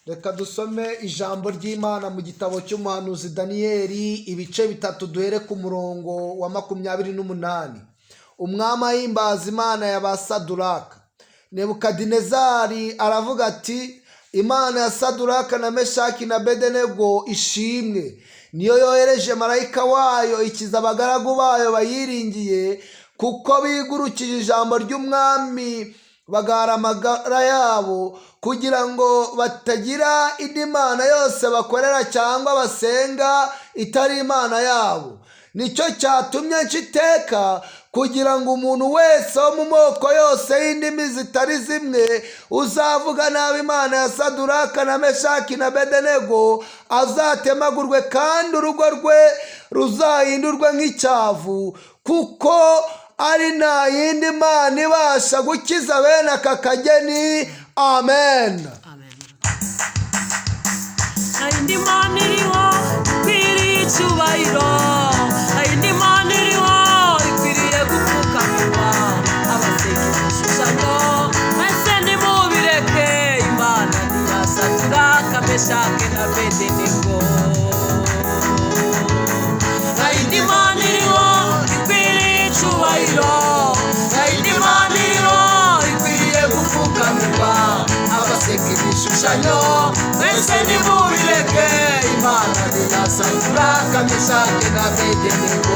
Reka dusome ijambo ry'Imana mu gitabo cy'umuhanuzi Daniyeli, ibice 3, duhere ku murongo wa 28. Umwami ahimbaza Imana ya ba Saduraka. Nebukadinezari aravuga ati: "Imana ya Saduraka na Meshaki na Bedenego ishimwe, niyo yohereje marayika wayo ikiza abagaragu bayo bayiringiye, kuko bigurukije ijambo ry'umwami bagara amagara yabo, kugira ngo batagira indi mana yose bakorera cyangwa basenga itari Imana yabo. Nicyo cyatumye nca iteka kugira ngo umuntu wese wo mu moko yose y'indimi zitari zimwe uzavuga nabi Imana ya Saduraka na Meshaki na Bedenego azatemagurwe, kandi urugo rwe ruzahindurwe nk'icyavu, kuko ari nta yindi mana ibasha gukiza bene aka kageni." Amen. Amen. Nta yindi mana iriho ikwiriye icyubahiro, nta yindi mana iriho ikwiriye gupfukamirwa. Abasenga ibishushanyo mwese nimubireke, Imana ni iya Saduraka, Meshake na Bedenego. Nta yindi mana iriho ikwiriye icyubahiro, nta yindi mana iriho ikwiriye gupfukamirwa. Abasenga ibishushanyo mwese nimubireke, Imana ni iya Saduraka, Meshake na Bedenego.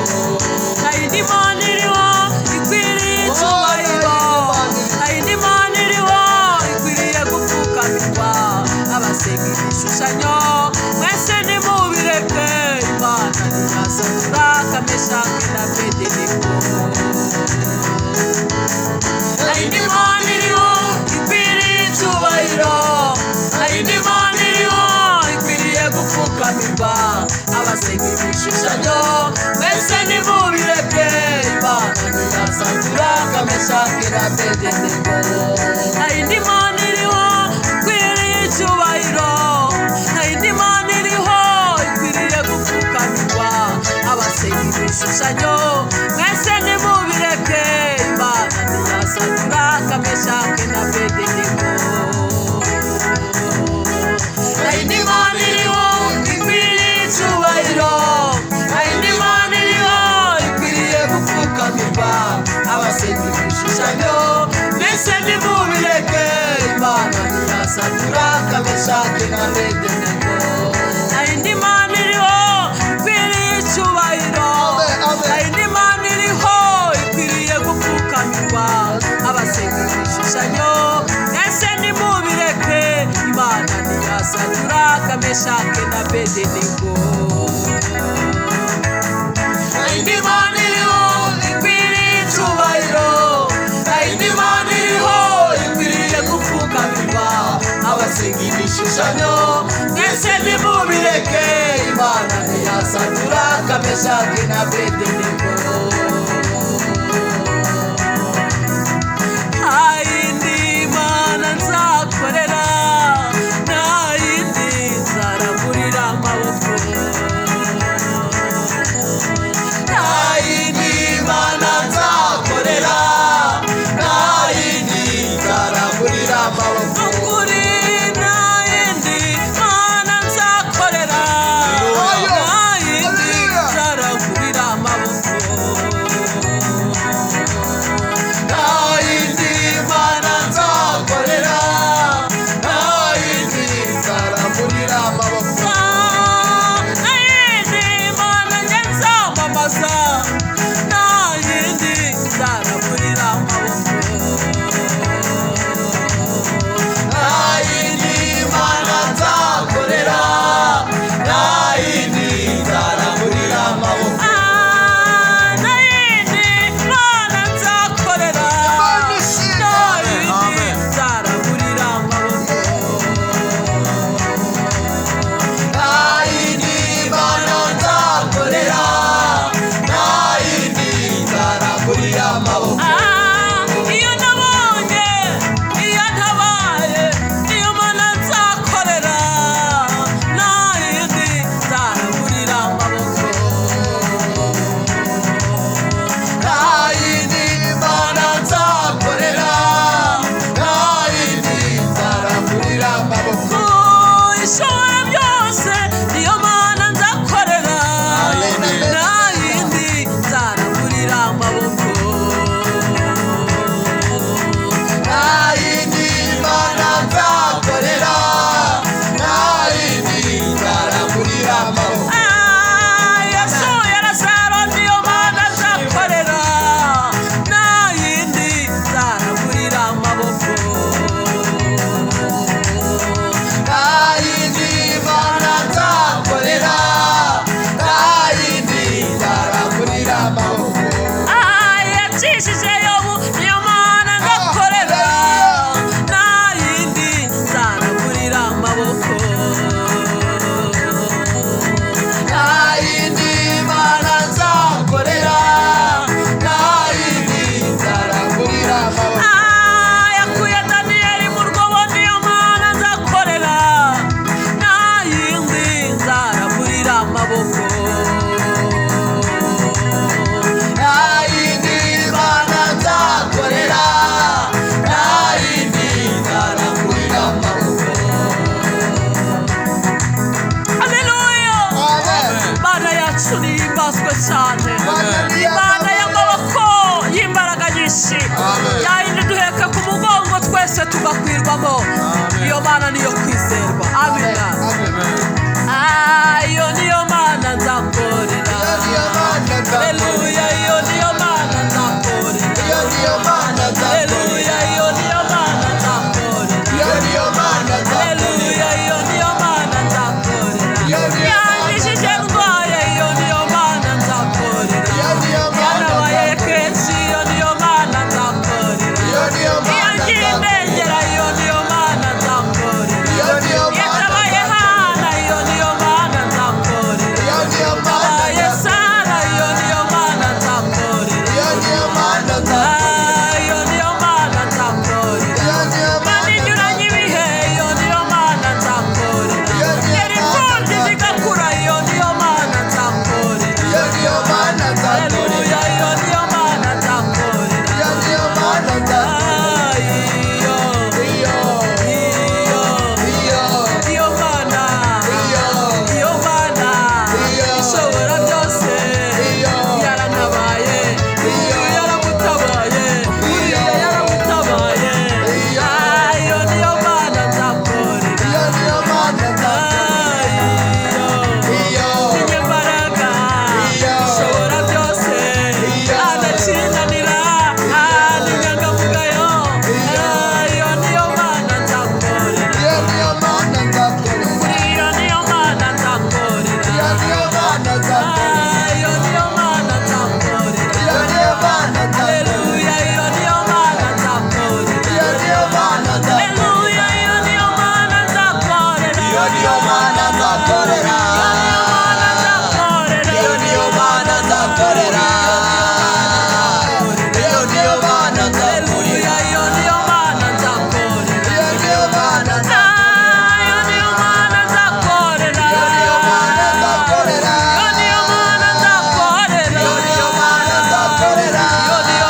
Nta yindi mana iriho ikwiriye icyubahiro, nta yindi mana iriho ikwiriye gupfukamirwa. Abasenga ibishushanyo mwese nimubireke, Imana ni iya Saduraka, Meshake na Bedenego. Nta yindi mana iriho ikwiriye icyubahiro, nta yindi mana iriho ikwiriye gupfukamirwa. Abasenga ibishushanyo mwese nimubireke, Imana ni iya Saduraka, Meshake na Bedenego. Nta yindi mana iriho ikwiriye icyubahiro, nta yindi mana iriho ikwiriye gupfukamirwa. Abasenga ibishushanyo mwese nimubireke, Imana ni iya Saduraka, Meshake na Bedenego. Nta yindi mana iriho ikwiriye icyubahiro, nta yindi mana iriho ikwiriye gupfukamirwa. Abasenga ibishushanyo mwese nimubireke, Imana ni iya Saduraka, Meshake na Bedenego. Nta yindi mana iriho ikwiriye icyubahiro, Amen, amen. nta yindi mana iriho ikwiriye gupfukamirwa. Abasenga ibishushanyo mwese nimubireke, Imana ni iya Saduraka, Meshake na Bedenego. Nta yindi mana iriho ikwiriye icyubahiro, nta yindi mana iriho ikwiriye gupfukamirwa. Abasenga ibishushanyo mwese nimubireke, Imana ni iya Saduraka, Meshake na Bedenego. Nta yindi mana nzakorera, nta yindi nzarangurira amaboko. Nta yindi mana nzakorera, nta yindi nzarangurira amaboko. Nukuri nta yindi mana nzakorera, nta yindi nzarangurira amaboko. Iyo mana niyo kwizerwa. Amina. Iyo niyo mana nzakorera. Haleluya, iyo niyo mana nzakorera. Haleluya, iyo niyo mana nzakorera. Haleluya, iyo niyo mana nzakorera. Yangishije ndwaye, iyo niyo mana nzakorera. Yanabaye kenshi, iyo niyo mana nzakorera. Iyo ndengera, iyo niyo mana nzakorera. Yatabaye Hana, iyo niyo mana nzakorera. Yatabaye Sara, iyo niyo mana nzakorera. Iyo niyo mana nzakorera. Mana inyuranye ibihe, iyo niyo mana nzakorera. Yari imfubyi zigakura, iyo niyo mana nzakorera. Haleluya, iyo niyo mana nzakorera. Iyo, iyo, iyo mana, iyo mana ishobora byose, yarantabaye, uyu yaramutabaye, uriya yaramutabaye. Iyo niyo mana nzakorera. Iyo inyembaraga ishobora byose, adakinanira, n'inyangamugayo. Iyo niyo mana nzakorera. Iyo niyo mana nzakorera. Iyo niyo mana nzakorera. Haleluya, iyo niyo mana nzakorera. Haleluya, iyo niyo mana nzakorera. Iyo niyo mana nzakorera. Iyo niyo mana nzakorera. Iyo niyo mana nzakorera. Haleluya, iyo niyo mana nzakorera. Iyo niyo mana Iyo niyo mana nzakorera. Iyo niyo mana nzakorera. Iyo niyo mana nzakorera. Iyo niyo mana nzakorera. Iyo niyo mana nzakorera. Iyo niyo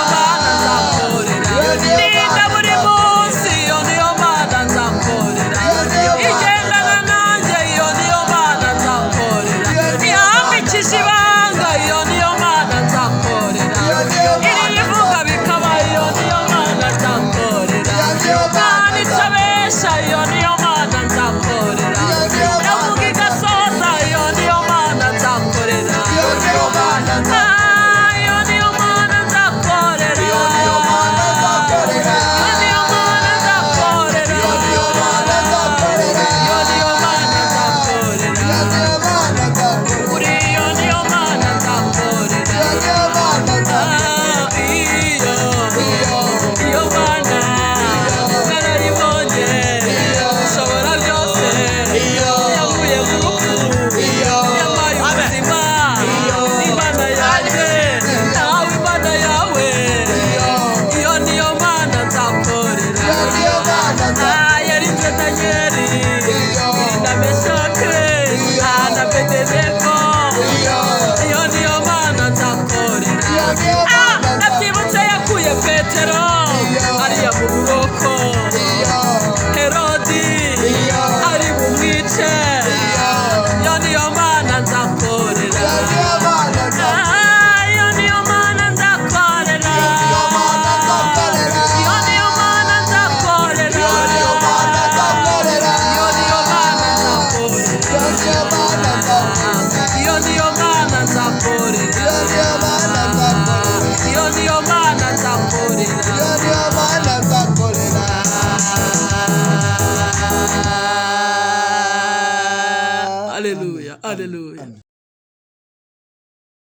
Ndinda mana buri munsi, iyo niyo mana nzakorera. Iyo niyo mana Igendana nanjye, iyo niyo mana nzakorera. Iyo niyo Ihambikije ibanga, iyo niyo mana nzakorera. Iyo niyo mana Irivuga bikaba, iyo niyo mana nzakorera. Iyo niyo mana Imana itabesha, iyo niyo mana nzakorera. Iyo niyo mana Yavuga igasoza, iyo niyo mana nzakorera. Iyo niyo mana Iyo niyo mana nzakorera. Iyo niyo mana nzakorera. Iyo niyo mana nzakorera. Iyo niyo mana nzakorera. Iyo niyo mana nzakorera. Iyo niyo mana nzakorera. Kuri iyo niyo mana nzakorera. Iyo niyo mana nzakorera. Iyo, iyo mana narayibonye, ishobora byose, yavuye mu rupfu, yampaye ubuzima, Imana yanjye, nawe Imana yawe, iyo niyo mana nzakorera. Iyo niyo mana nzakorera. Yarinze Daniyeli, irinda Meshake, na Abedenego, iyo niyo mana nzakorera. Iyo niyo mana Nabyibutse yakuye Petero ariya mu buroko, Herodi ari bumwice. Iyo niyo mana nzakorera. Iyo niyo mana nzakorera. Iyo niyo mana nzakorera. Iyo niyo mana nzakorera. Iyo niyo mana nzakorera. Iyo niyo mana nzakorera. Iyo niyo mana nzakorera. Iyo niyo mana nzakorera. Iyo niyo mana nzakorera. Iyo niyo mana nzakorera. Iyo niyo mana nzakorera. Iyo niyo mana nzakorera. Haleluya, haleluya.